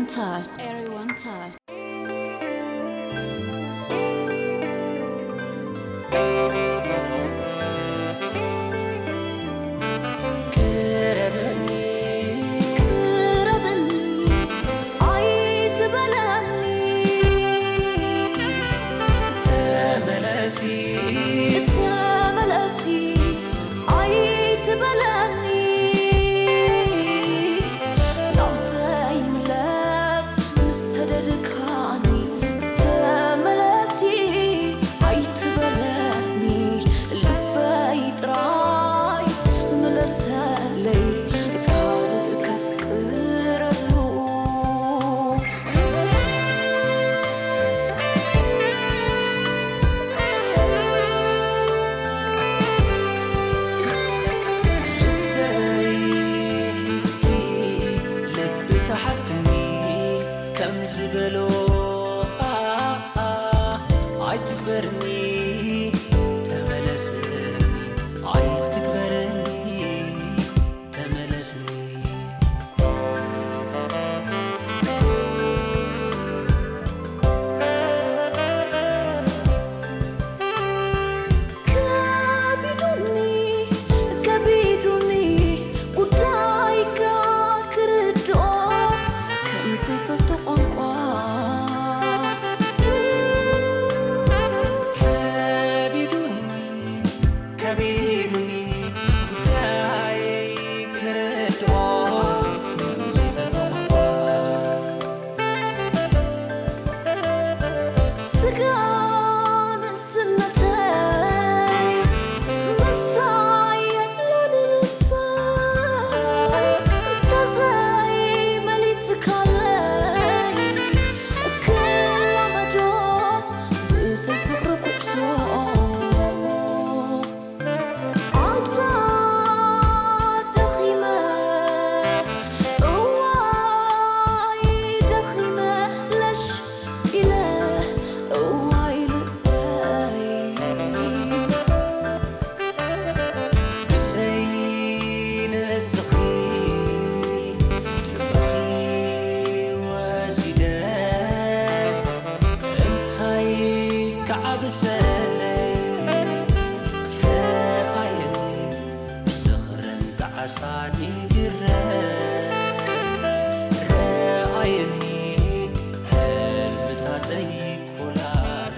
Touch. Everyone touch. ቅረበኒ፣ ቅረበኒ፣ ኣይትበለኒ። ተመለሲ፣ ተመለሲ፣ ኣይትበለኒ። ናብ ዘይምለስ ምስ ሰደድካኒ። ተመለሲ ኣይትበለኒ፣ ልበይ ጥራይ ምለሰለይ፣ ካልእ ከፍቅረሉ። ልበይ እስኪ ልቢ ተሓትኒ ከም ዝበሎ፣ ኣ፣ ኣ፣ ኣይትግበርኒ፣ ተመለስኒ፣ ኣይትግበርኒ፣ ተመለስኒ። ከቢዱኒ፣ ከቢዱኒ ጉዳይካ ክርድኦ ከም ዘይፈልጦ ቋንቋ። ከቢዱኒ፣ ከቢዱኒ ጉዳየይ ክርድኦ ከም ዘይፈልጦ ቋንቋ። ስጋ ንእስነተይ ምሳይ የሎን ልበይ፣ እንተዘይመሊስካለይ ክላመዶ ብዘይ ፍቕሪ ኩዕሶ። ኣንታ ደኺመ፣ እዋይ ደኺመ፣ ለሽ ኢለ፣ እዋይ ልበይ። ብዘይ ንስኺ ልብኺ ወሲደ፣ እንታይ ክዓብሰለይ? ረኣየኒ ብዝኽርን ጣዕሳን ይግረፍ፣ ረኣየኒ ህልምታተይ ኮላር።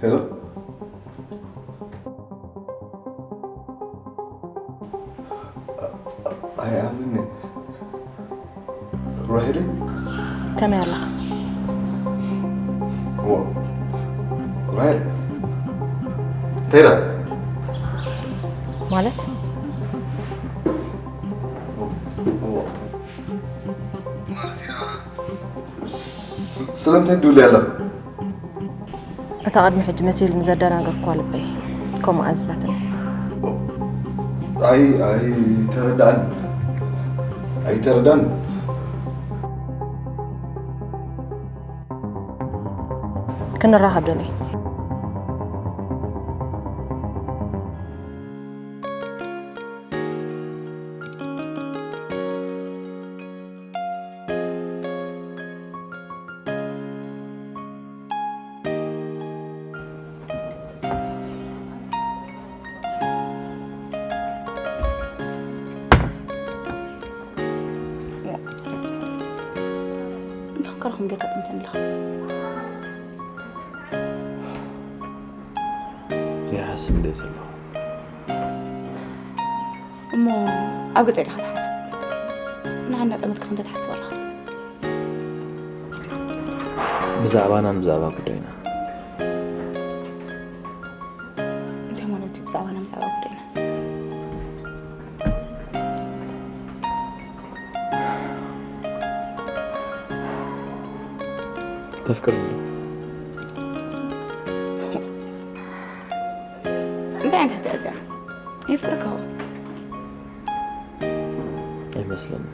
ሄሎ። ኣይኣምን። ራሄለይ? ከመይ ኣለኻ? ዋ፣ ራሄል፣ እንታይ ኢላ? ማለት? ዋ፣ ማለት ኢላ? ስ-፣ ስለምንታይ ትድውልይ ኣለኻ? እታ ቅድሚ ሕጂ መሲሉኒ ዘደናገርኩዋ ልበይ ከምኡ ኣዚዛትኒ። ኣይ፣ ኣይተረድኣን። ኣይተረድኣን። ክንራኸብ ደልየ። እንታይ ከረኹም ጌርካ ጥምተን ኣለኻ? ይሓስብ እንደ ዘለኹ። እሞ ኣብ ገጸይ ዲኻ ትሓስብ? ንዓና ጠመትካ ክንተ ትሓስብ ኣለኻ? ብዛዕባናን ብዛዕባ ጉዳይና። እንታይ ማለት እዩ ብዛዕባናን ብዛዕባ ጉዳይና? ተፍቅርኒ ዶ? እንታይ ዓይነት ሕቶ እያ እዚኣ? የፍቅርካ እኮ። ኣይመስለንን።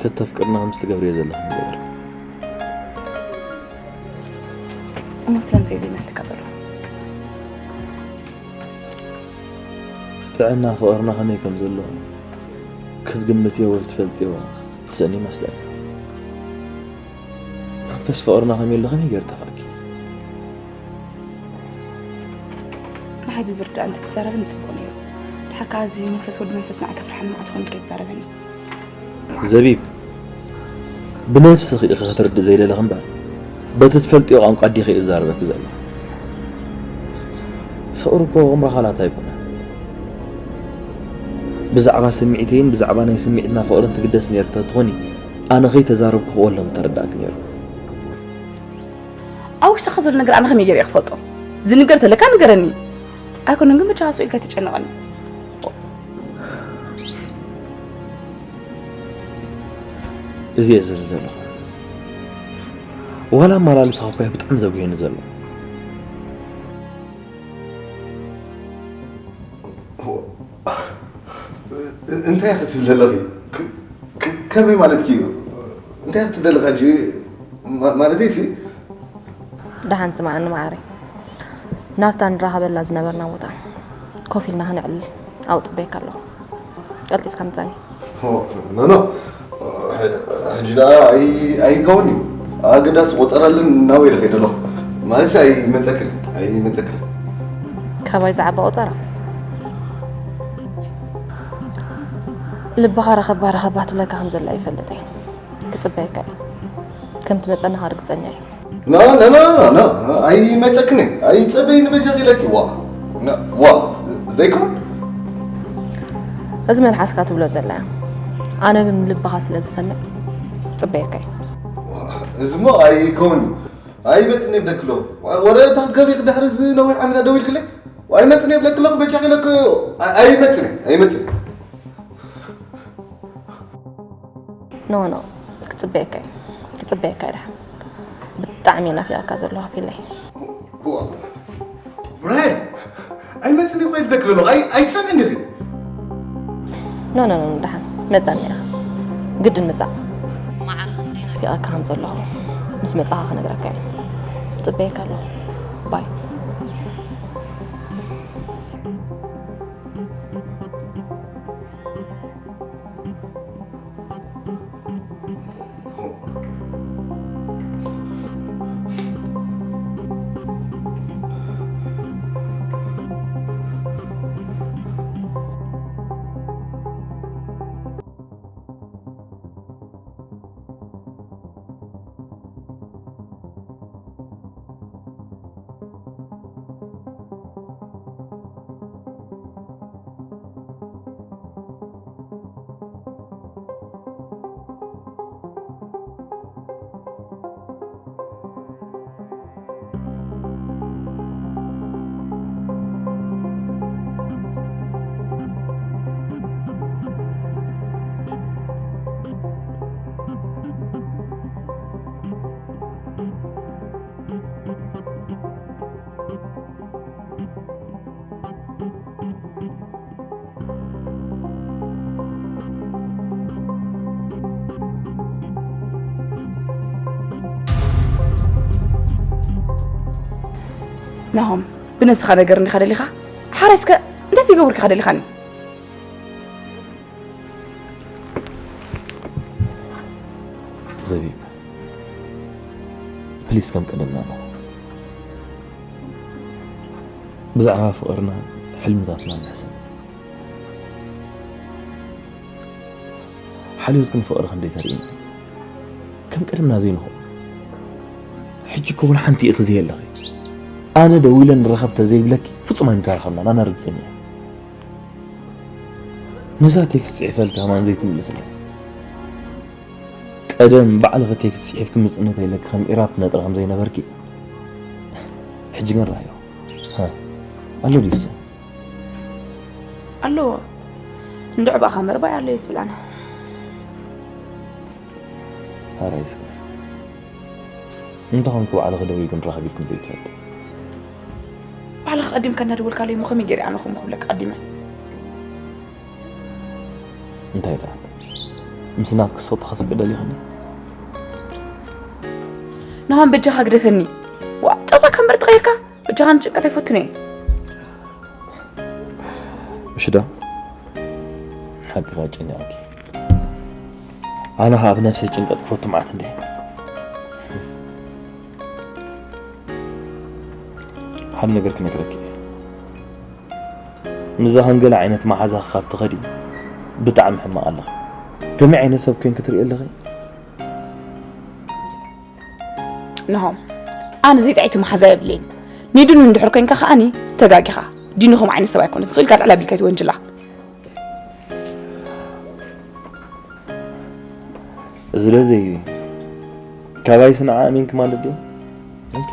ተተፍቅርና ከምዚ ትገብርዮ ዘለኺ ንገበርኪ። እሞ ስለምንታይ ዘይመስለካ ዘሎ? ጥዕና ፍቕርና ከመይ ከም ዘሎ ክትግምትዮ ወይ ክትፈልጥዮ ትስእኒ ይመስለኒ። መንፈስ ፍቕርና ከመይ ኣሎ ከመይ ገይሩ ጠፋእኪ? ንዓይ ብዝርዳእ እንተትዛረብኒ ጽቡቕ ነይሩ። ድሓር ከኣ እዚ መንፈስ ወዲ መንፈስ ንዓይ ከፍርሓኒ ንዓይ ትኾን ኢልካ ኣይትዛረበኒ። ዘቢብ፣ ብነብስኺ ኢኺ ክትርድእ ዘይደለኺ እምበር፣ በቲ ትፈልጥዮ ቋንቋ ዲኺ እዛረበኪ ዘለኹ። ፍቕሪ እኮ ቁምራ ካላት ኣይኮነን። ብዛዕባ ስምዒተይን ብዛዕባ ናይ ስምዒትና ፍቕርን ትግደስ ነይርኪ ተትኾኒ፣ ኣነ ከይተዛረብኩ ክወሎ ምተረዳእኪ ነይሩ። ኣብ ውሽጥኻ ዘሎ ነገር ኣነ ከመይ ገይረ እየ ክፈልጦ? ዝንገር ተለካ ንገረኒ። ኣይኮነን ግን ብቻ ስኡ ኢልካ ኣይተጨንቐኒ። እዚ እየ ዝብል ዘለኹ። ዋላ ኣመላልሳኻ እኮ እዩ ብጣዕሚ ዘጉህየኒ ዘሎ። እንታይ ክትብል ዘለኺ? ክ-፣ ክ-፣ ከመይ ማለትኪ እዩ? እንታይ ክትብል ዘለኻ ሕጂ? ማ-፣ ማለተይ ሲ? ደሓን ስምዓኒ መዓረይ። ናብታ ንራኸበላ ዝነበርና ቦታ ኮፍ ኢልና ክነዕልል ኣብኡ ጽበየካ ኣለኹ። ቀልጢፍካ ምጻኒ። ኦ፣ ኖ፣ ኖ። ሕ-፣ ሕጂ ደኣ ኣይ-፣ ኣይከውን እዩ። ኣገዳሲ ቆጸራ ኣለን ናበይ ኢለ ከይደ ኣለኹ። ማለትሲ ኣይመጸክን፣ ኣይመጸክን። ካባይ ዝዓቢ ቆጸራ? ልብኻ ረኸባ ረኸባ ትብለካ ከም ዘላ ይፈልጥ እየ። ክጽበየካ እየ። ከም ትመጸኒ ከኣ ርግጸኛ እየ። ና፣ ና፣ ና፣ ና፣ ና፣ ኣይመጸክን እየ። ኣይጸበይኒ በጃኺ ኢለኪ። ዋ፣ ና፣ ዋ፣ ዘይኮን። እዚ መልሓስካ ትብሎ ዘላ እያ። ኣነ ግን ልብኻ ስለ ዝሰምዕ ክጽበየካ እየ። ዋ፣ እዚሞ ኣይከውን። ኣይመጽን እየ ብለኪ ኣለኹ። ወረ እታ ክትገብሪ ድሕሪ እዚ ነዊሕ ዓመታት ደው ኢልክለይ? ኣይመጽን እየ ብለኪ ኣለኹ፣ በጃኺ ኢለኪ። ኣይ-፣ ኣይመጽን እየ፣ ኣይመጽን። ኖ፣ ኖ፣ ክጽበየካ እየ፣ ክጽበየካ እየ ደሓን። ብጣዕሚ እየ ናፊቐካ ዘለኹ ፊለይ። ዋ፣ ብራሂም፣ ኣይመጽን እየ እኮ ይብለኪ ዘለኹ። ኣይ-፣ ኣይትሰምዕን ዲኺ? ኖ፣ ኖ፣ ኖ፣ ደሓን መጻኒ እያ። ግድን ምጻእ። ማዕረ ክንደይ ናፊቐካ ከም ዘለኹ ምስ መጻኻ ክነግረካ እየ። ክጽበየካ ኣለኹ። ባይ። ናሆም፣ ብነብስኻ ነገር እንዲኻ ደሊኻ? ሓራይ እስከ እንታይ ትገብር ኢኻ ደሊኻኒ? ዘቢብ፣ ፕሊስ ከም ቀደምና ኣለኹ። ብዛዕባ ፍቕርና ሕልምታትና ንሕሰብ። ሓልዮትክን ፍቕርኽን ደይተርእይኒ ከም ቀደምና ዘይንኸውን። ሕጂ እኮ እውን ሓንቲ ኢኺ ዘየለኺ። ኣነ ደዊለ ንራኸብ ተዘይብለኪ ፍጹም ኣይምተራኸብናን፣ ኣነ ርግጸኛ እየ። ነዛ ቴክስት ጽሒፈልኪ ከማን ዘይትምልስለይ። ቀደም ባዕልኺ ቴክስት ጽሒፍኪ ምጽንተይ ኢለኪ ከም ኢራብ ትነጥሪ ከም ዘይነበርኪ ሕጂ ግን ረኣዮ። ሃ፣ ኣሎ ድዩ እሱ? ኣለዎ። እንድዕ ብኣኻ መርባይ ኣሎ እዩ ዝብል ኣነ። ሃራይ እስከ እንተኾንኩ ባዕልኺ ደዊልኪ ንራኸብ ኢልክን ዘይትፈልጥ። ባዕልኻ ቀዲምካ እናደወልካለይ እሞ ከመይ ገይረ ኣነ ከምኡ ክብለካ ቀዲመ? እንታይ ደኣ? ምስ ናትኪ ስቕቲ ከስቂ ደሊኽኒ? ናሆም በጃኻ ግደፈኒ። ዋ ጨውጫካ እምበር ተቐይርካ በጃኻ ንጭንቀት ኣይፈቱን እየ። እሺ ዶ? ሓቅኻ ጨኒቐኪ። ኣነ ኸኣ ብነብሰይ ጭንቀት ክፈቱ መዓት እንደ ሓደ ነገር ክነግረኪ እየ። ምዛ ከም ገለ ዓይነት መሓዛ ካብ ትኸዲ ብጣዕሚ ሕማቕ ኣለኺ። ከመይ ዓይነት ሰብ ኮይንኪ ትርኢ ኣለኺ? ንሆም ኣነ ዘይጥዕይቲ መሓዛ የብለይን። ንዲኑ እንድሕር ኮይንካ ከኣኒ ተጋጊኻ። ዲኑ ከም ዓይነት ሰብ ኣይኮነት ንስኢልካ ልዕል ኣቢልካ ትወንጅላ። ስለዚ እዚ ካባይ ስንዓ ኣሚንክ ማለት ድዩ? ኦኬ።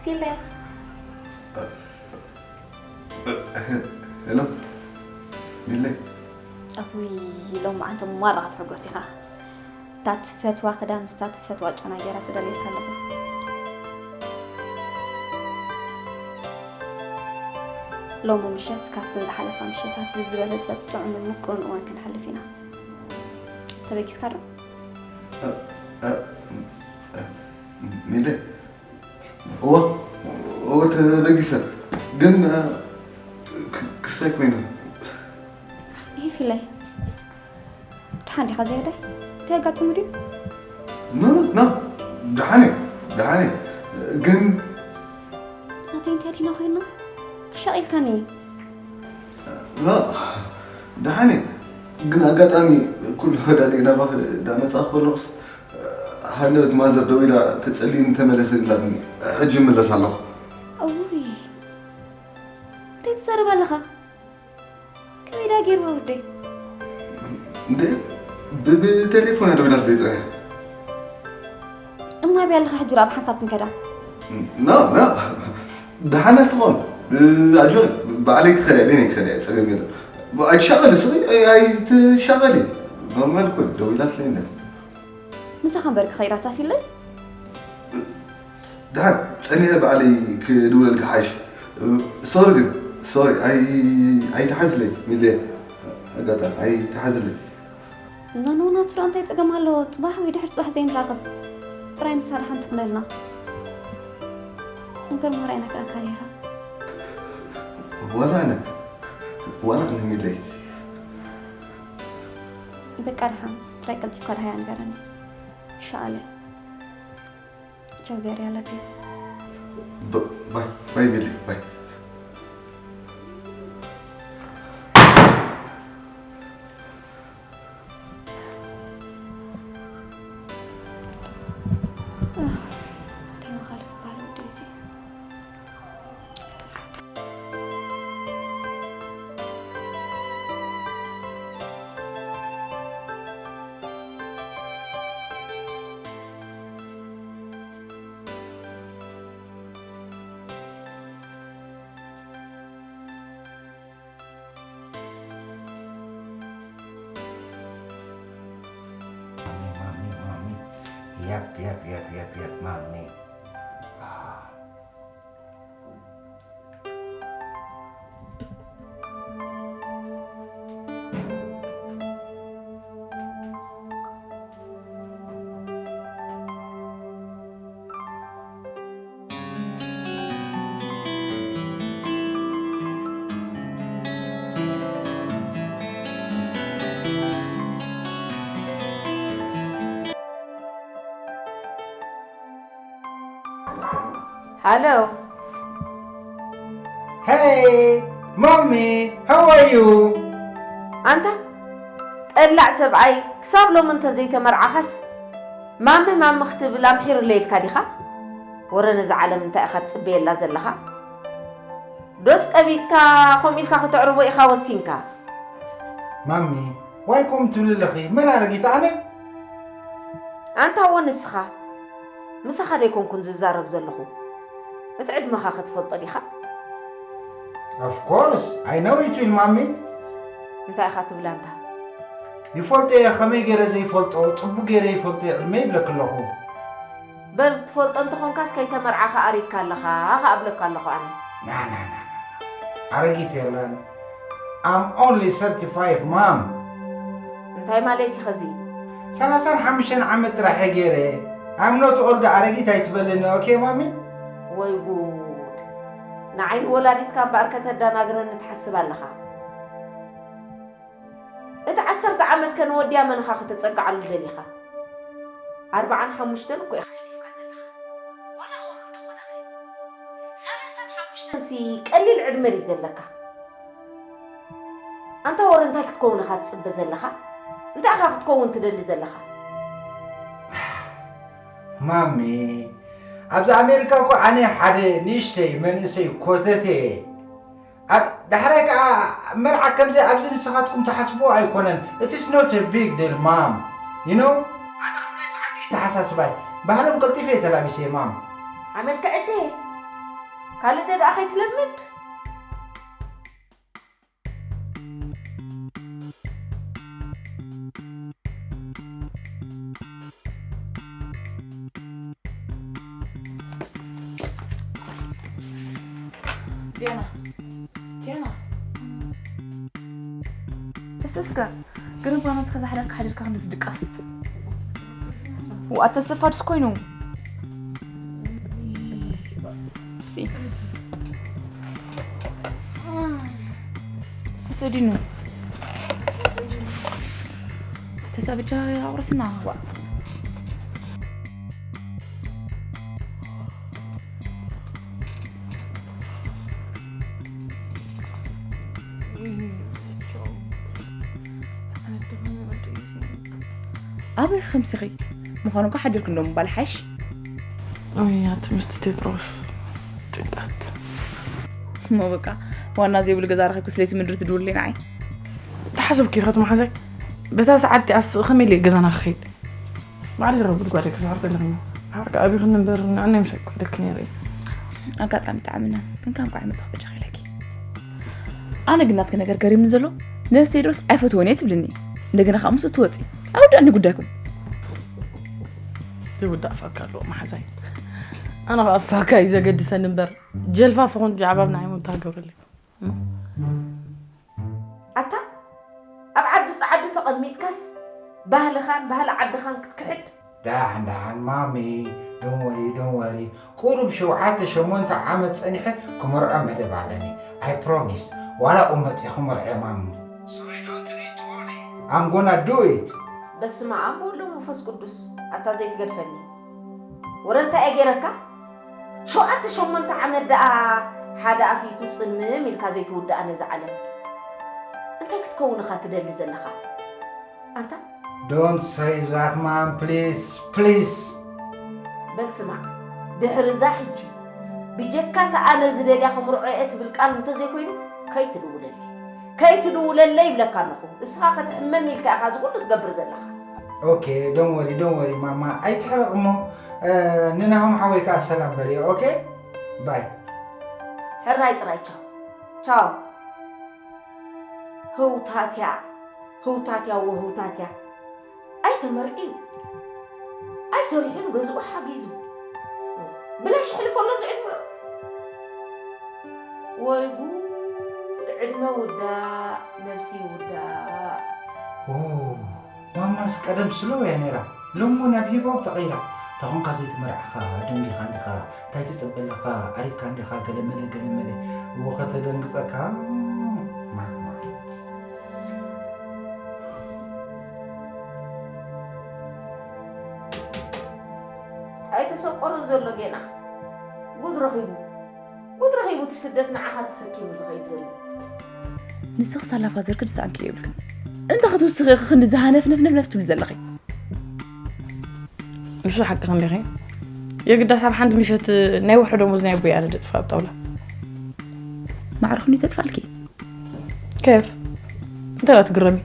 ፊለ ሄሎ ሚለይ። እውይ ሎማዓንቲ ማራ ክትሕጎስ ኢኻ። እታ ትፈትዋ ክዳን ምስታ ትፈትዋ ጨና ገይራ ተዳልየልካ ኣለኹ። ሎሚ ምሸት ካብተን ዝሓለፋ ምሸታት ብዝበለጸ ጥዑምን ምቁርን እዋን ክንሓልፍ ኢና። ተበጊስካ ዶ? ሚለይ እወ እወ ተበጊሰ ግን ክሳይ ኮይነ። ይህ ፊላይ ድሓን ዲኻ ዘያዳይ እንታይ ኣጋጢሙ ድዩ? ኖ ኖ ደሓን እዩ ደሓን እዩ ግን ናተይ እንታይ ዲና ኮይና ኣሻቒልካኒ። ላ ደሓን እዩ ግን ኣጋጣሚ ኩሉ ወዳለ ናባኺ ዳመጻ ከለኹስ ሃንደበት ማዘር ደው ኢላ ተጸልይኒ ተመለስ ኢላትኒ ሕጂ ይምለስ ኣለኹ። እውይ እንታይ ትዛረብ ኣለኻ? ከመይ ዳ ገይርዋ ወደይ? እንደ ብቴሌፎን እያ ደው ኢላትለይ ጽንሐ። እሞ ኣበይ ኣለኻ ሕጂ ዳኣ ብሓንሳብ ክንከዳ? ና ና ደሓና ትኾን ኣጆኺ ባዕለይ ክኸዳ በይነይ ክኸዳ እየ ጸገም የለን። ኣይትሻቐሊ ስኺ ኣይትሻቐሊ ኖርማል እኮ እዩ ደው ኢላትለይ እነ። ምሳኻ እምበር ክኸይዳ ታፊለይ? ደሓን ጸኒሐ ባዕለይ ክድውለልካ ሓይሽ። ሶሪ ግን ሶሪ ኣይትሓዝለይ ሚለ ኣጋጣሚ ኣይትሓዝለይ። ኖ ኖ ናቱራ እንታይ ጸገም ኣለዎ? ጽባሕ ወይ ድሕሪ ጽባሕ ዘይንራኸብ ጥራይ ንሳ ደሓን ትኹነልና። እምበር ማራ ይናፍቀካ ነይራ። ዋላ ኣነ ዋላ ኣነ ሚለይ። በቃ ደሓን ጥራይ ቀልጢፍካ ደሃያ ንገረኒ። ሻኣለ። ቻው ዜር ያለፊ። ባይ ባይ ሚሊ ባይ። ተመኻልፍ ባል ወደይ እዚ። Mommy, mommy, mommy. Yep, yep, yep, yep, yep, mommy. Ah. ሃሎ Hey, mommy, how are you? ኣንታ ጠላዕ ሰብኣይ ክሳብ ሎሚ እንተዘይተመርዓኻስ ማሚ ማሚ ክትብል ኣምሒሩለይ ኢልካ ዲኻ? ወረ ነዛ ዓለም እንታይ ኢኻ ትጽበየላ ዘለኻ? ዶስ ቀቢጽካ ከምኡ ኢልካ ከተዕርቦ ኢኻ ወሲንካ? ማሚ፣ ዋይ ከምኡ ትብሊ ኣለኺ? መን ኣረጊት ኣነ? ኣንታ እወ ንስኻ ምሳኻ ደይኮንኩን ዝዛረብ ዘለኹ። እቲ ዕድመኻ ከትፈልጦ ዲኻ? Of course, I know it will ማሚ። እንታይ ኢኻ ትብል ኣንታ? ይፈልጦ እየ፣ ከመይ ገይረ ዘይፈልጦ? ጽቡቕ ገይረ ይፈልጦ እየ፣ ዕድመ ይብለኪ ኣለኹ። በል ትፈልጦ እንተኾንካስ ከይተመርዓኻ ኣሪግካ ኣለኻ ኸኣ እብለካ ኣለኹ ኣነ። ና ና ና ና። ኣረጊት የለን። I'm only thirty-five ማም። እንታይ ማለት እዩ ኸዚ? ሰላሳን ሓሙሽተን ዓመት ጥራሕ እየ ገይረ። I'm not old ኣረጊት ኣይትበልኒ okay ማሚ? ወይ ጉድ! ንዓይ ንወላዲትካ እምበኣር ከተዳናግረኒ ትሓስብ ኣለኻ። እቲ ዓሰርተ ዓመት ከ ንወድያ መንኻ ከተጸግዓሉ ደሊኻ? ኣርብዓን ሓሙሽተን እኮ ኢኻ ሓሊፍካ ዘለኻ። ዋላ ከምኡ እንተኾነ ኸ ሰላሳን ሓሙሽተን ሲ ቀሊል ዕድመ ድዩ ዘለካ? ኣንታ ወረ እንታይ ክትከውን ኢኻ ትጽበ ዘለኻ? እንታይ ኢኻ ክትከውን ትደሊ ዘለኻ? ማሚ፣ ኣብዚ ኣሜሪካ እኮ ኣነ ሓደ ንእሽተይ መንእሰይ ኮተቴ እየ። ኣብ ዳሕራይ ከዓ መርዓ ከምዚ ኣብዚ ንስኻትኩም ትሓስብዎ ኣይኮነን። It's not a big deal ማም። You know? ኣነ ከም ናይ ፃዕዲ ተሓሳስባይ ባህሎም ቀልጢፈ እየ ተላቢሰ ማም። ሓመድ ክዕደ ካልእ ደኣ ከይትለምድ። ዲያና ዲያና እስከ ግርም ኳናት ከዛ ሓዳርካ ሓዲርካ ክንዲ ዝድቃስ ወኣት ተስፋ ድስ ኮይኑ ሲ ስእዲኑ ተሳብጃ ኣቁርስና ኣበይ ከምስኺ ምዃኑ እኳ ሓዲርክ እንዶ ምባል ሓይሽ ኣያ ትምህርቲ ቴድሮስ ጭንቀት እሞ በቃ ዋና ዘይብሉ ገዛ ረኺብኩ ስለይቲ ምድሪ ትድውልለይ ንዓይ ተሓሰብኪ ኢኻ ትመሓዛይ በታ ሰዓት እቲኣስ ከመይ ኢለ ገዛና ክኸይድ ባዕለይ ረቡድ ጓደይ ክዛረብ ኣለኹ ዓርኪ ኣብይኽኒ እምበር ንዕናይ ምሳይ ክወደኪ ነይረ ኣጋጣሚ ጣዕምና ግን ካብ ቋዕ መፅኹ በጃኺ ኢለኪ ኣነ ግን ናትኪ ነገር ገሪምኒ ዘሎ ነዚ ቴድሮስ ኣይፈትዎን እየ ትብልኒ እንደገና ከዓ ምስ እትወፂ ኣይውዳእኒ ጉዳይኩም ዝውዳእ ፋካ ኣለዎ መሓዛይ ኣነ ከዓ ፋካ እዩ ዘገድሰኒ እምበር ጀልፋ ፈኹን ጃዕባብ ንዓይ ምብታ ገብረለይ ኣታ ኣብ ዓዲ ፃዓዲ ተቐሚጥካስ ባህልኻን ባህሊ ዓድኻን ክትክሕድ ደሓን ደሓን ማሚ don't worry don't worry ቁሩብ ሸውዓተ ሸሞንተ ዓመት ፀኒሐ ክመርዖ መደብ ኣለኒ I promise ዋላ ቁመፂ ክመርዖ ማሚ so you don't need to worry I'm gonna do it በስመ ኣብ ወወልድ ወመንፈስ ቅዱስ። ኣታ ዘይትገድፈኒ። ወረ እንታይ እየ ገይረካ? ሸውዓተ ሸሞንተ ዓመት ደኣ ሓደ ኣፍ ኢቱ ጽምም ኢልካ ዘይትውድኣ ነዛ ዓለም። እንታይ ክትከውን ኢኻ ትደሊ ዘለኻ? ኣንታ Don't say that, man, please, please. በል ስማዕ፣ ድሕሪ እዛ ሕጂ ብጀካ እታ ኣነ ዝደልያ ክምርዖ እየ ትብል ቃል እንተዘይኮይኑ ከይትድውለለይ፣ ከይትድውለለይ ይብለካ ኣለኹ። እስኻ ክትሕመኒ ኢልካ ኢኻ እዚ ኩሉ ትገብር ዘለኻ። Okay, don't worry, don't worry, ማማ። ኣይትሕረቕ እሞ፣ እ፣ ንናሆም ሓወይ ከኣ ሰላም በልዮ። Okay? Bye. ሕራይ ጥራይ፣ ቻው። ቻው። ህውታትያ፣ ህውታትያ፣ ወ ህውታትያ። ኣይተመርዕዩ። ኣይሰሪሑ ንገዝኡ ሓጊዙ። ብላሽ ሕልፎ ኣሎ እዚ ዕድመ። ወይ ጉድ፣ ዕድመ ውዳእ፣ ነብሲ ውዳእ። ኦ፣ ማማስ ቀደም ስሎው እያ ነይራ። ሎሚ ናብ ሂቦብ ተቐይራ። ተኾንካ ዘይተመርዓኻ፣ ደንጊኻ እንዲኻ፣ እንታይ ትጽበ ኣለኻ፣ ኣሪግካ እንዲኻ፣ ገለመለ፣ ገለመለ። እዎ ከተደንግጸካ። ማማ። ኣይተሰቆሮን ዘሎ ጌና። ጉድ ረኺቡ። ጉድ ረኺቡ እቲ ስደት ንዓኻ ተሰኪሙ ዝኸይድ ዘሎ። ንስኺ ሳላ ፋዘርኪ ድሳኣንኪ የብልክን። እንተ ክትውስኺ ኢኺ ክንዲ ዝሃነፍነፍነፍነፍ ትብሊ ዘለኺ። ንሱ ሓቂ ክንዲኺ። የግዳስ ኣብ ሓንቲ ምሸት ናይ ወርሒ ደሞዝ ናይ ኣቦይ ኣነ ደጥፋ ኣብ ጣውላ። ማዕርኹኒ ተጥፋልኪ። ኬፍ? እንታይ ደኣ ትግረሚ?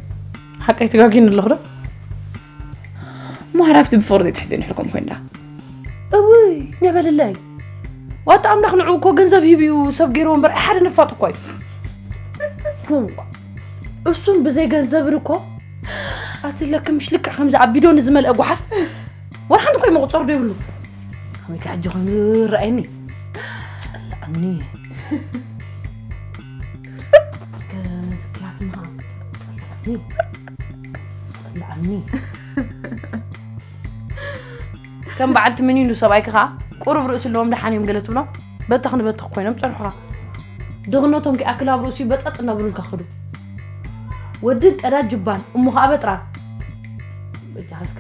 ሓቀይ ትጋጊኒ ኣለኹ ዶ? እሞ ሃራፍቲ ብፍቕሪ ዘይትሕዝዮ ንሕልኩም ኮይንዳ። እውይ፣ ነበልለይ። ዋታ ኣምላኽ ንዕኡ እኮ ገንዘብ ሂቡ እዩ ሰብ ገይርዎ እምበር፣ ሓደ ንፋጥ እኮ እዩ። እሱን ብዘይ ገንዘብን እኮ፣ ኣቲ ለክምሽ ልክዕ ከምዚ ኣብ ቢዶኒ ዝመልአ ጓሓፍ፣ ወላ ሓንቲ እኮ መቑጸር ዶ ይብሉ? ከመይ ከ ሕጂ ኮይኑ ይረኣየኒ? ጸላኣኒ። ከመዝክራት ምሃ። ጸላኣኒ። ጸላኣኒ። ከም በዓልቲ ምኒኑ ሰብኣይኪ ኸኣ ቁሩብ ርእሲ ኣለዎም ደሓን እዮም ገለ ትብሎም። በተኽ ንበተኽ ኮይኖም ጸንሑኻ። ድኽነቶም ከይኣክል ኣብ ርእሲኡ በጠጥ እናበሉልካ ኸዱ። ወድን ቀዳጅባን፣ እሞ ኸኣ በጥራን። በጃኻ እስከ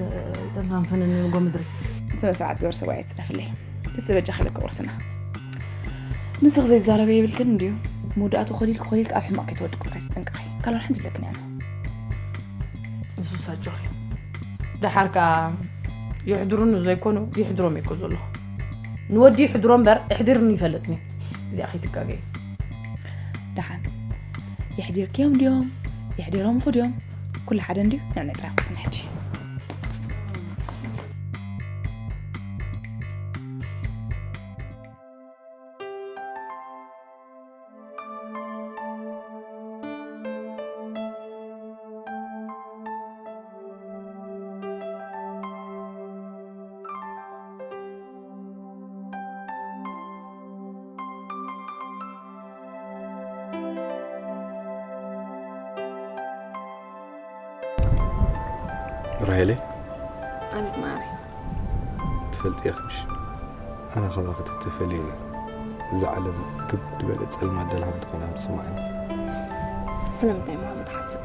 ተንፋንፈነኒ ንጎ ምድሪ። ስነ ስርዓት ግበር ሰብኣይ ኣይትጽረፍለይ። ትስ በጃኺ ኢለኪ ቁርስና። ንስኺ ዘይዛረበ የብልክን እንድዩ። መወዳእቱ ኮሊልኪ ኮሊልኪ ኣብ ሕማቕ ከይትወድቂ ጥራይ ተጠንቀቒ። ካልእ ሓንቲ ይብለክን እየ ኣነ። ንሱስ ኣጆኺ። ደሓር ከኣ የሕድሩኒ ዘይኮኑ ይሕድሮም እየ እኮ ዘለኹ። ንወዲ ይሕድሮ እምበር እሕዲርኒ ይፈልጥኒ። እዚኣ ከይትጋገዪ። ደሓን የሕዲርክዮም ድዮም? የሕዲሮምኹ ድዮም? ኩሉ ሓደ እንድዩ። ንዕናይ ጥራይ ክወስና ሕጂ። ራሄለይ። ኣቤት ማዕረይ። ትፈልጢ ኢኺ ምሽ? ኣነ ካባኺ ተተፈልየ እዛ ዓለም ክብ ዝበለ ጸልማት ደልሃም ትኾና ትስምዓኒ። ስለምንታይ ምዃኑ ትሓስብ?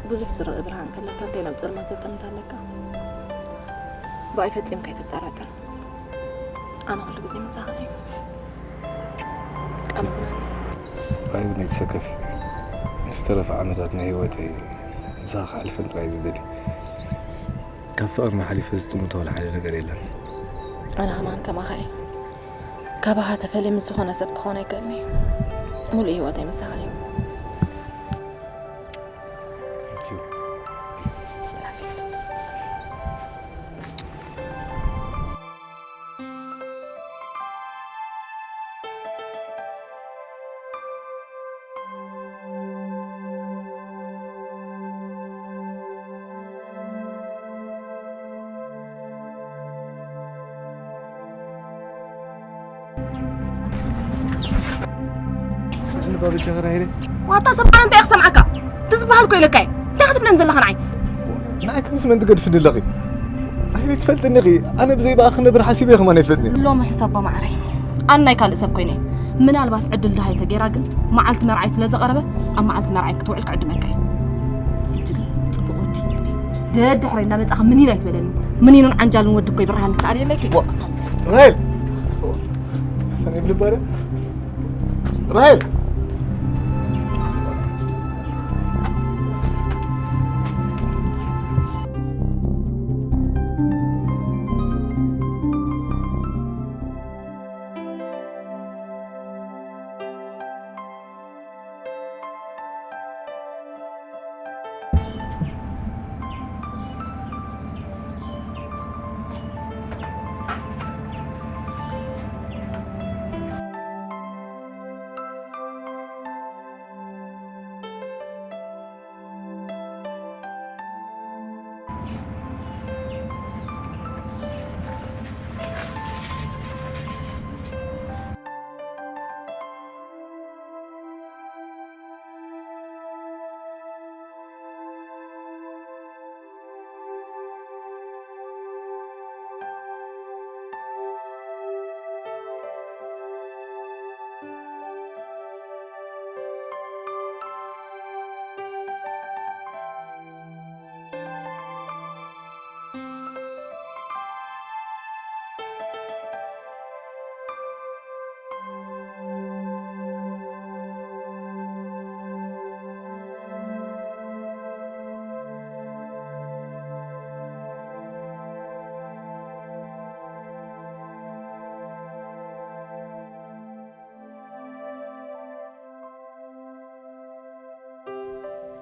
ብዙሕ ዝረአ ብርሃን ከለካ እንታይ ናብ ጸልማት ዘጠምት ኣለካ? ብኣይ ፈጺምካ ኣይትጠራጠር። ኣነ ኩሉ ግዜ ምሳኻ እየ። ቃል ኩነኒ። ኣይብኒ ትሰከፊ። ዝተረፈ ዓመታት ናይ ህይወተይ ምሳኻ ክሕልፈን ጥራይ ዝደሊ። ካብ ፍቕርና ሓሊፈ ዝጥምቶ ወላ ሓደ ነገር የለን። ኣነ ከማን ከማኻ እየ። ካባኻ ተፈልየ ምስ ዝኾነ ሰብ ክኾን ኣይክእልን እየ። ሙሉእ ህይወተይ ምሳኻ እዩ። Thank you. ዋታ ሰብ ኣነ እንታይ ክሰምዓካ? እቲ ዝበሃል እኮ ኢለካ እየ። እንታይ ክትብለን ዘለኻ ንዓይ? ንዓይ ከምዚ መን ትገድፍኒ ኣለኺ? ራሄለይ ትፈልጥኒ ኢኺ። ኣነ ብዘይ ብኣኺ ክነብር ሓሲበ እየ ከማን ኣይፈልጥን እየ። ሎሚ ሕሰቦ ማዕረይ። ኣነ ናይ ካልእ ሰብ ኮይነ እየ። ምናልባት ዕድል ደሃይ ተገይራ ግን መዓልቲ መርዓይ ስለ ዝቐረበ ኣብ መዓልቲ መርዓይ ክትውዕል ክዕድመካ እየ። ሕጂ ግን ጽቡቕ ወዲ። ደድሕረይ እንዳመጻኻ ምኒን ኣይትበለኒ። ምኒኑን ዓንጃሉን ወዲ እኮ ይብርሃኒ። ኣነ የለኪ። ራሄል! ሰኔ ብልባረ? ራሄል!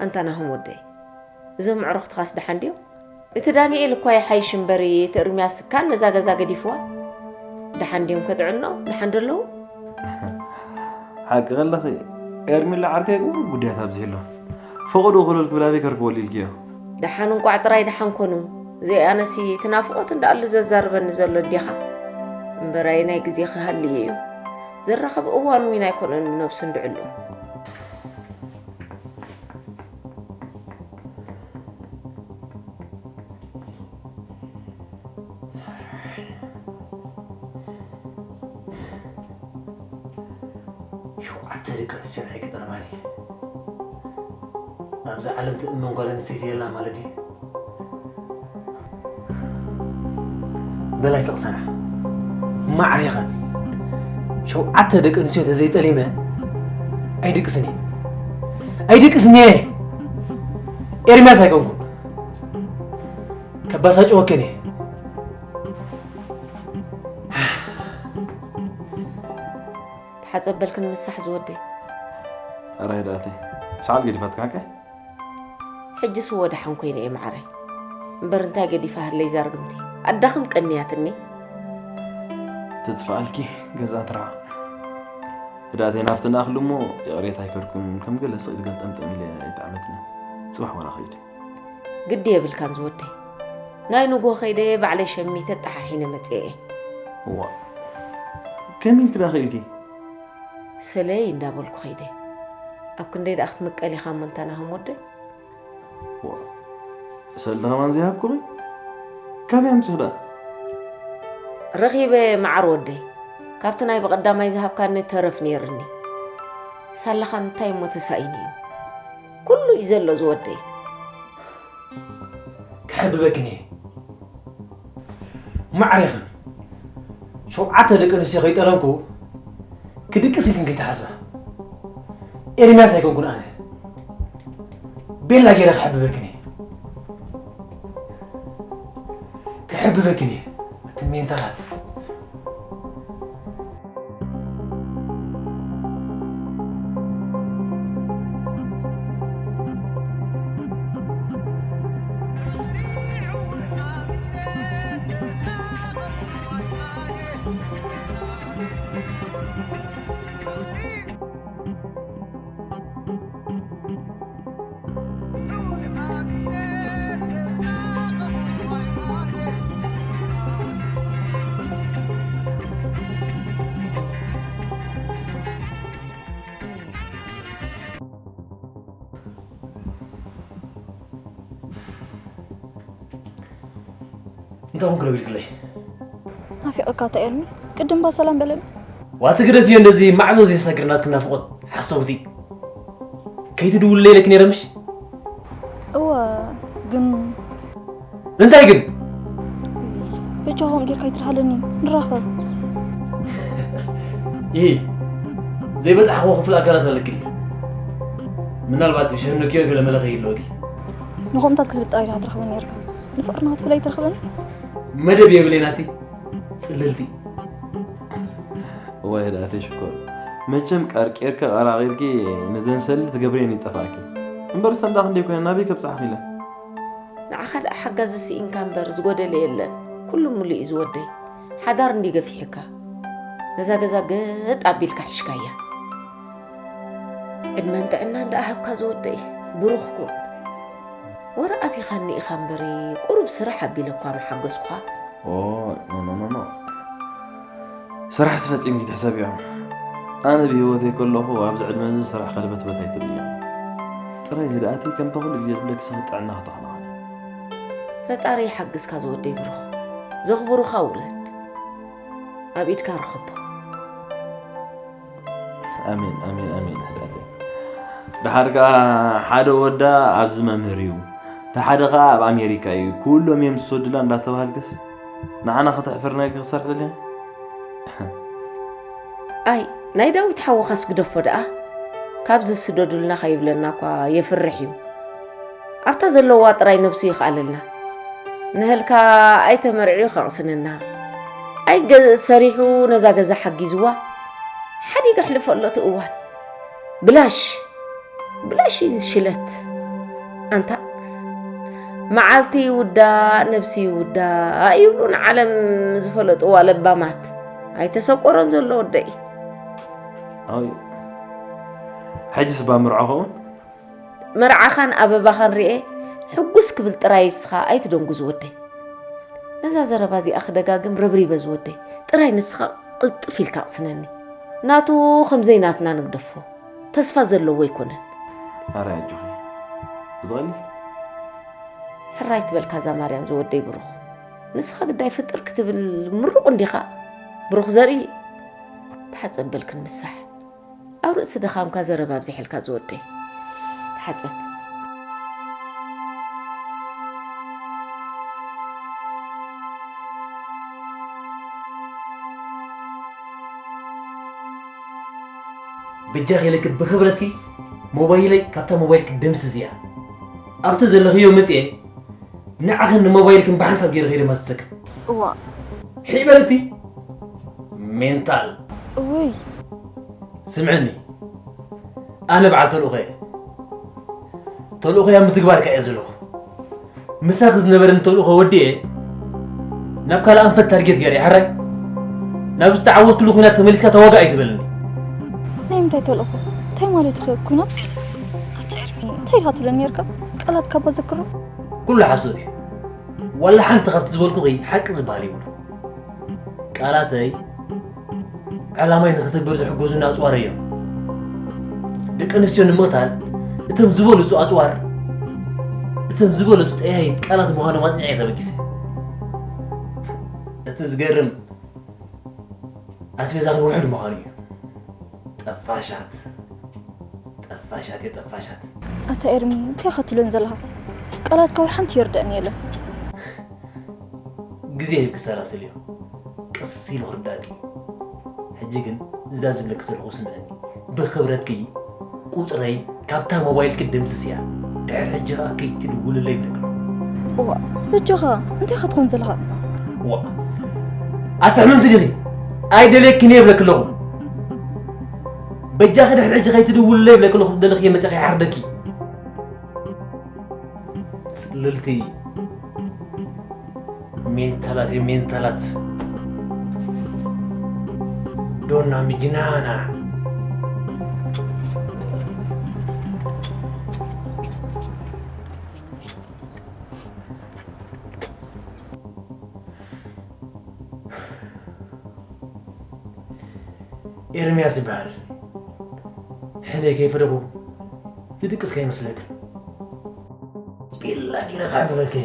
ኣንታ ናሆም ወደይ፣ እዞም ኣዕሩኽትኻስ ደሓን ድዮም? እቲ ዳንኤል እኳ ይሓይሽ እምበሪ፣ እቲ እርምያስ እካ ነዛ ገዛ ገዲፍዋ። ደሓን ድዮም ከጥዕኖ? ደሓን ዶ ኣለዉ? ሓቂ ከለኺ፣ ኤርሚላ ዓርከይ እው ጉዳያት ኣብዚሕሎ። ፈቐዶ ክልል ክብል ኣበይ ከርክበሉ ኢልክዮ? ደሓን እንቋዕ ጥራይ ደሓን ኮኑ። ዘይኣነሲ እቲ ናፍቖት እንዳኣሉ ዘዛርበኒ ዘሎ ኣዴኻ። እምበራይ ናይ ግዜ ክሃልየ እዩ። ዘራኸብ እዋን እውን ኣይኮነን ንነብሱ እንድዕሉ። ሸውዓተ ደቂ ኣንስትዮን ኣይክጠልማን እየ። ኣብዚ ዓለም ትእመን ጓል ኣንስተይቲ የላ ማለት ድዩ? በላይ ተቕሰና ማዕሬኸን ሸውዓተ ደቂ ኣንስትዮ ተዘይጠሊመ ኣይድቅስን እየ። ኣይድቅስን እየ። ኤርምያስ ኣይኮንኩን። ከባሳጭወከን እየ። ተሓጸበልክን ምሳሕ ዝወደይ። ራይ ደኣተይ፣ ሰዓል ገዲፋትካ ከ? ሕጅስ እወ ደሓን ኮይነ እየ መዓረይ። እምበር እንታይ ገዲፋ ህለይ ዛርግምቲ? ኣዳኽም ቀንያትኒ። ትጥፍኣልኪ ገዛ ትርዓ። ህዳእተይ ናፍቲ ንኣኽሉ እሞ ይቕሬታ ኣይከድኩን፣ ከም ገለ ስቕ ኢሉ ገልጠምጠም ኢለ ኣይጠዓመትኒ። ጽባሕ ዋላ ኸይድ። ግዲ የብልካን ዝወደይ። ናይ ንግሆ ከይደ ባዕለይ ሸሚተ ኣጠሓሒነ መጽአ እየ። እዋ፣ ከመይ ኢልኪ ደኣ ኽኢልኪ? ሰለይ እንዳበልኩ ኸይደ። ኣብ ክንደይ ደኣ ክትምቀል ኢኻ እሞ እንታ ናሆም ወደይ? ዋ፣ ሰልዲ ኸማን ዘይሃብኩኺ? ካበይ ኣምጺኺ ደኣ? ረኺበ መዓር ወደይ። ካብቲ ናይ ብቐዳማይ ዝሃብካኒ ተረፍ ነይርኒ። ሳላኻ እንታይ እሞ ተሳኢኑ እዩ? ኩሉ እዩ ዘሎ ዝወደይ። ክሕብበክን እየ። ማዕሬኽን ሸውዓተ ደቂ ኣንስትዮ ከይጠለምኩ ክድቅስ ኢልክን ከይትሓስባ። ኤርምያስ ኣይኮንኩን ኣነ። ቤላ ገይረ ክሕብበክን እየ። ክሕብበክን እየ። እቲ ሜንታላት። እንታይ ኮንክ ደው ኢልክለይ? ናፊቐካ እታ ኤርሚ፣ ቅድም ባ ሰላም በለኒ። ዋቲ ግደፍዮ እንደዚ ማዕዞ ዘይሰግር ናትክ ናፍቖት ሓሰውቲ። ከይትድውልለይ ኢለኪ ነይረ ምሽ? እወ፣ ግን እንታይ ግን? በጃኹም ጌርካ ይትርሃለኒ ንራኸብ። ይህ ዘይበጻሕኽዎ ክፍል ኣካላት ኣለኪ። ምናልባት ሸህንክዮ ገለ መለኸ ይህልወኪ። ንኸምታት ክዝብል ጥራይ ኢኻ ትረኽበኒ ነርካ። ንፍቕርና ክትብል ኣይትረኽበኒ። መደብ የብለይ ናቲ ጽልልቲ። እዋይ ህድኣተይ ሽኮር፣ መቸም ቀርቂርኪ ቀራቒርኪ ነዘን ሰሊ ትገብርየን ይጠፋእኪ። እምበር ሰንዳ ክንደይ ኮይነ ናበይ ከብፅሓኺ ኢለ። ንዓኻ ደኣ ሓጋዚ ስኢንካ እምበር ዝጎደለ የለን። ኩሉ ሙሉእ እዩ ዝወደይ። ሓዳር እንዲ ገፊሕካ ነዛ ገዛ ገጥ ኣቢልካ ሒሽካያ። ዕድመን ጥዕናን ደኣ ሃብካ ዝወደይ። ብሩኽ ኩን። ወረ ኣቢኻኒ ኢኻ እምበሪ ቁሩብ ስራሕ ኣቢለ እኳ ምሓገዝኩኻ። ኦ ኖ ኖ ኖ ኖ። ስራሕ ፈፂምኪ ትሕሰብዮ። ኣነ ብህይወተይ ከለኹ ኣብዚ ዕድመ እዚ ስራሕ ከልበትበት ኣይትብልኒ። ጥራይ ህድኣተይ ከምታ ኩሉ ግዜ ዝብለኪ ስኺ ጥዕና ከተኸናኸኒ። ፈጣሪ ይሓግዝካ ዝወደይ ብሩኽ። ዘኽብሩኻ ውለድ ኣብ ኢድካ ርኸቦ። ኣሜን ኣሜን ኣሜን። ደሓር ከዓ ሓደ ወዳ ኣብዚ መምህር እዩ፣ እቲ ሓደ ከዓ ኣብ ኣሜሪካ እዩ፣ ኩሎም እዮም ዝሰዱላ እንዳተባሃልክስ ንዓና ከተሕፍርና ኢልኪ ክሰርሕ ደሊኻ? ኣይ ናይ ዳዊት ሓወኻስ ግደፎ ደኣ። ካብ ዝስደዱልና ከይብለና እኳ የፍርሕ እዩ። ኣብታ ዘለዋ ጥራይ ነብሱ ይኽኣለልና። ንህልካ ኣይተመርዕዩ ከቕስነና። ኣይ ገ- ሰሪሑ ነዛ ገዛ ሓጊዝዋ ሓዲግ ኣሕልፈሎ እቲ እዋን። ብላሽ ብላሽ እዩ ዝሽለት። ኣንታ መዓልቲ ይውዳእ ነብሲ ይውዳእ ይብሉ ንዓለም ዝፈለጥዋ ለባማት። ኣይተሰቆሮን ዘሎ ወደይ። ኣይ ሕጅስ ባ ምርዖ ኸውን? መርዓኻን ኣበባኻን ርኤ ሕጉስ ክብል ጥራይ እስኻ ኣይትደንጉ ዝወደይ። ነዛ ዘረባ እዚኣ ክደጋግም ረብሪበ ዝወደይ። ጥራይ ንስኻ ቅልጥፍ ኢልካ ቅስነኒ። ናቱ ከምዘይ ናትና ንግደፎ። ተስፋ ዘለዎ ኣይኮነን። ኣረ ኣጆኺ እዚ ቀሊል። ሕራይ ትበልካ እዛ ማርያም ዝወደይ ብሩኽ። ንስኻ ግዳይ ፍጥር ክትብል ምሩቕ እንዲኻ። ብሩኽ ዘርኢ። ተሓጸብ በል ክንምሳሕ። ኣብ ርእሲ ድኻምካ ዘረባ ኣብዚሕልካ ዝወደይ። ተሓጸብ። በጃኺ ኢለኪ ብኽብረትኪ ሞባይለይ ካብታ ሞባይልኪ ደምስስያ። ኣብቲ ዘለኽዮ መፅየ ንዓኽን ንሞባይልክን ብሓንሳብ ገይረ ከይደ ማስሰክን። እዋ ሒበልቲ ሜንታል እወይ ስምዕኒ፣ ኣነ በዓል ተልእኾ እየ። ተልእኾይ ኣብ ምትግባር ከኣ እየ ዘለኹ። ምሳኺ ዝነበረኒ ተልእኾ ወዲኤ ናብ ካልእ ኣንፈት ታርጌት ገይረ እየ። ሕራይ ናብ ዝተዓወትኩሉ ኲናት ተመሊስካ ተዋጋእ ኣይትበልኒ። ናይ ምንታይ ተልእኾ እንታይ ማለት ኸ ኲናት ገለ ኣታ ኤርሚ እንታይ ኢኻ ትብለኒ ነርካ ቃላት ካባ ዘክሮ ኩሉ ሓሶት እዩ። ዋላ ሓንቲ ካብቲ ዝበልኩኺ ሓቂ ዝበሃል የብሉ። ቃላተይ ዕላማይ ንክትግብር ዝሕገዙኒ ኣፅዋር እዮም። ደቂ ኣንስትዮ ንምቕታል እቶም ዝበለፁ ኣፅዋር እቶም ዝበለፁ ጠያይት ቃላት ምዃኖም ኣፅኒዐ ተበጊሰ። እቲ ዝገርም ኣስቤዛ ግን ውሑድ ምዃኑ እዩ። ጠፋሻት ጠፋሻት እየ ጠፋሻት። ኣታ ኤርሚ እንታይ ኢኻ ትብለን ዘለኻ ቃላትካ ወር ሓንቲ ይርደእኒ የለን ግዜ ሂብ ክሰላስል እዩ። ቀስ ኢሉ ክርዳእኪ እዩ። ሕጂ ግን እዛ ዝብለኪ ዘለኹ ስምዕኒ። ብኽብረትኪ ቁፅረይ ካብታ ሞባይልኪ ደምስስያ። ድሕሪ ሕጂ ኸዓ ከይትድውልለይ ይብለኪ ኣለኹ። እዋ በጃኻ እንታይ ኢኻ ትኸውን ዘለኻ ዋ ኣታ ሕምምቲ ዲኺ? ኣይደልየክን እየ ይብለኪ ኣለኹ። በጃኺ ድሕሪ ሕጂ ከይትድውልለይ ይብለኪ ኣለኹ። ደለኺ መፂኺ ይሓርደኪ። ፅልልቲ ሜንታላት እየ ሜንታላት። ዶና ምጅናና። ኤርምያስ ይበሃል። ሕነ ከይፈለኹ ዝድቅስ ከይመስለክን። ቤላ ጌረ ክዕብበኪ።